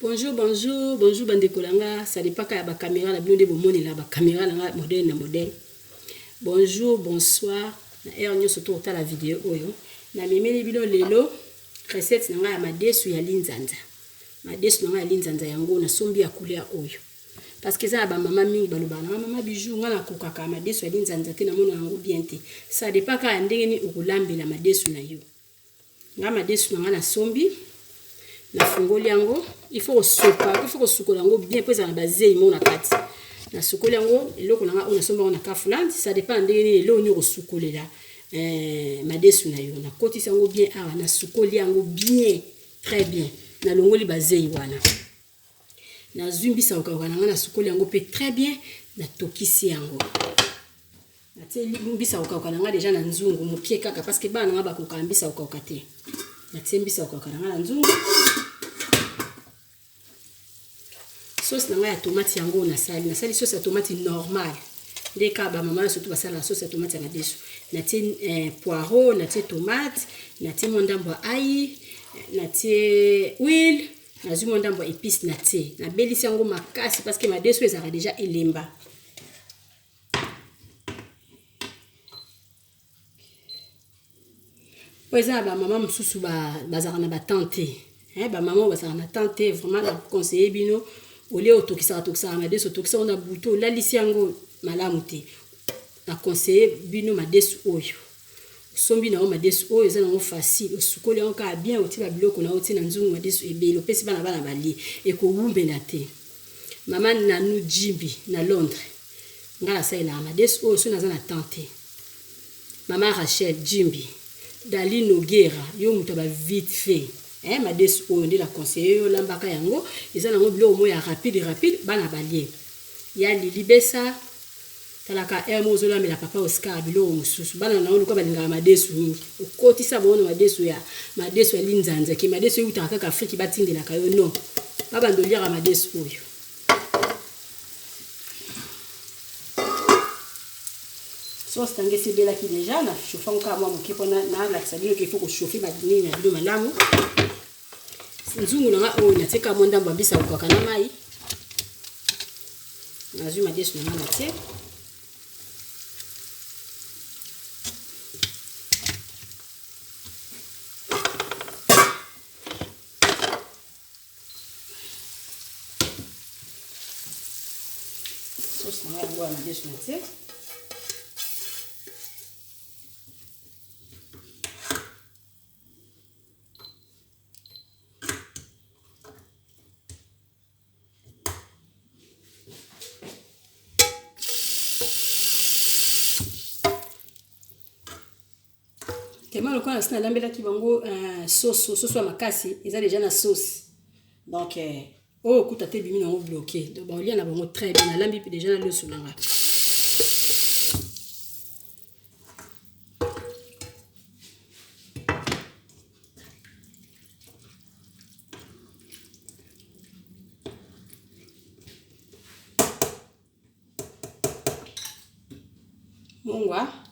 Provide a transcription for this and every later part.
Bonjour, bonjour, bonjour bandeko na nga, ça dépend ya ba caméra na bino nde bomonela ba caméra na nga modèle na modèle. Bonjour, bonsoir, na heure nyonso to kotala video oyo. Namemeli bino lelo recette na nga ya madesu ya linzanza. Madesu na nga ya linzanza yango nasombi ya couleur oyo. Parce que eza na ba mama mingi balobaka na nga mama bijou nga nakokaka madesu ya linzanza te namona yango bien te. Ça dépend kaka ya ndenge nini okolambela madesu na yo. Nga madesu na nga nasombi nafungoli yango il faut kosopa il faut kosukola yango bien mpo ezala na bazeyi moko na kati nasukoli yango eloko na nga oyo nasombi yango na Kafuland ça dépend na ndenge nini eloko nini okosukolela eh, madesu na yo nakotisi yango bien awa nasukoli yango bien très bien nalongoli bazeyi wana nazwi mbisa kokauka na nga nasukoli yango mpe très bien natokisi yango natie mbisa kokauka na nga deja na nzungu moke kaka parce que bana na nga bakokaka mbisa kokauka te natie mbisa kokauka na nga na nzungu sauce na nga ya tomate yango nasali nasali sauce ya tomate normale nde kaka bamama nyonso to basalaka sauce ya tomate ya madesu natie eh, poireau natie tomate natie mwa ndambo ya ai natie huile nazwi mwa ndambo ya epice natie nabelisi yango makasi parce que madesu ezalaka deja elemba po eza na bamama mosusu bazalaka na batemp te eh, bamama oyo bazalaka na temps te vraiment na conseille bino olie otokisaka tokisaka madesu otokisa yango na butu olalisi yango malamu te na conseille bino madesu oyo osombi na yo madesu oyo eza nango facile osukoli yango kaka bien otie babiloko na yo otie na nzungu madesu ebele opesi bana bana balie ekowumela te mama nanu jimbi na londres nga nasalelaka madesu oyo soki naza na temps te mama rachel jimbi dali nogera yo moto ya ba vite fait eh, madesu oyo nde na conseille yo olambaka yango eza nango biloko moko ya rapide rapide bana balie ya lili besa talaka heure moko ozolambela papa Oscar biloko mosusu bana na yo lokola balingaka madesu mingi okotisa bango na madesu ya madesu ya linzanza ke madesu eutaka kaka Afriki batindelaka yo non babanda oliaka madesu oyo sauce na ngai esi ebelaki deja na chauffe yango kaka mwa moke mpo nalakisa bino ke il faut kochauffe banini na bino malamu nzungu na nga oyo natie kaka mwa ndambo ya mbisa kokaka na mai nazwi madesu na nga natie sauce na nga yango ya madesu natie Tellement lokola nasi nalambelaki bango euh, soso soso ya makasi eza deja na sauce donc euh, oyo okuta te ebimi nango bloqué donc baolia na bango très bien nalambi mpe deja na loso na nga mungwa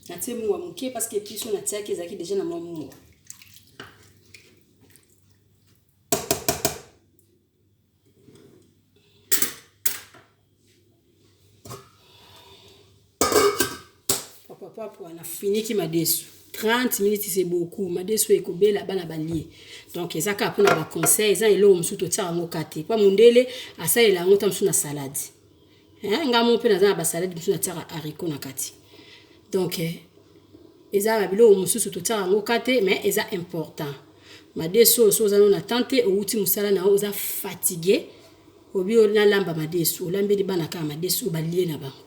natie mungwa moke parce que epice oyo natiaki ezalaki deja na mwa mungwa pwapwapwa nafiniki madesu 30 minutes c'est beaucoup madesu ekobela bana balie donc eza kaka mpona baconseil eza eloko mosusu totiaka yango ka te mpo mondele asalela yango ta mosusu na salade nga moko mpe naza na basalade mosusu natiaka haricot na kati donc eh, eza ba biloko mosusu totiaka yango ka te mais eza important madesu oyo so oza no na temps te owuti mosala na yo oza fatigue obi nalamba madesu olambeli bana kaka madesu oyo balie na bango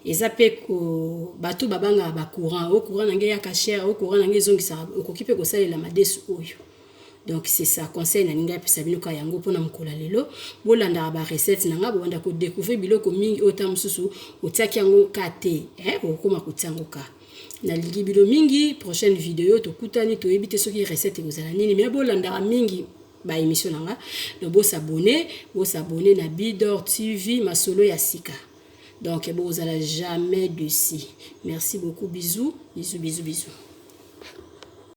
eza mpe ko bato babangaka ba courant o courant na ngai eyaka cher o courant na ngai ezongisaka okoki mpe kosalela madesu oyo donc c'est ça conseil na ninga apesa bino kaka yango mpona mokolo ya lelo bolandaka ba recette na nga bobanda kodécouvrir biloko mingi oyo ntango mosusu otiaki yango ka te eh, okokoma kotia yango ka nalingi bino mingi prochaine video tokutani toyebi te soki recette ekozala nini mais bolandaka mingi ba émission na nga donc bosabone bosabone na Bidor TV masolo ya sika. Donc bozala jamais déçus. Merci beaucoup, bisous, bisous, bisous, bisous.